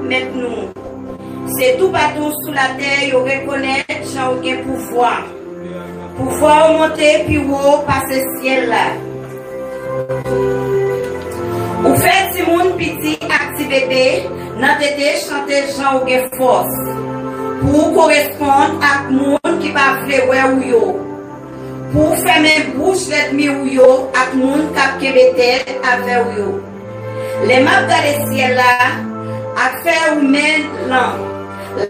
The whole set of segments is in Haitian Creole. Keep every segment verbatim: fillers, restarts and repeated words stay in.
Mèt nou. Se toupatou sou latè yo rekonèt jan ou gen pouvwa. Pouvwa ou monte pi wo pase syèl la. Ou fè timoun piti ak ti bebe nan tete chante jan ou gen fòs. Pou ou koresponn ak moun ki pa vle wè ou yo. Pou w fèmen bouch lènmi w yo ak moun k ap kenbe tèt avè w yo. Lè m ap gade syèl la ak fè ou men lan,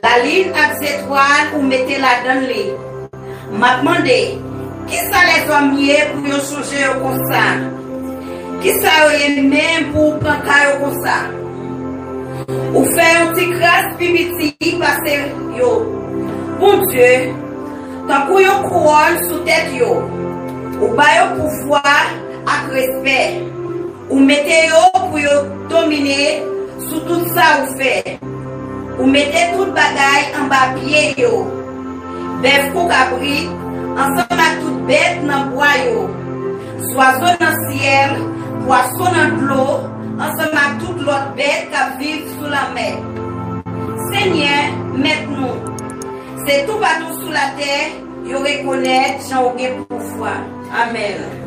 lalin ak zetwal ou mete ladan li, m ap mande, kisa lèzòm ye pou yo chonje yo konsa? Kisa yo ye menm pou w pran ka yo konsa? Ou fè yon ti kras pi piti pase yo. Bondye, tankou yon kouwòn sou tèt yo. Ou ba yo pouvwa ak respè. Ou mete yo pou yo domine sou tout sa ou fè. Ou mete tout bagay anba pye yo. Bèf kou kabrit, ansanm ak tout bèt nan bwa yo. Zwazo nan syèl, pwason nan dlo, ansanm ak tout lòt bèt k ap viv sou lanmè. Senyè, Mèt nou, se toupatou sou latè yo rekonèt jan ou gen pouvwa. Amèn.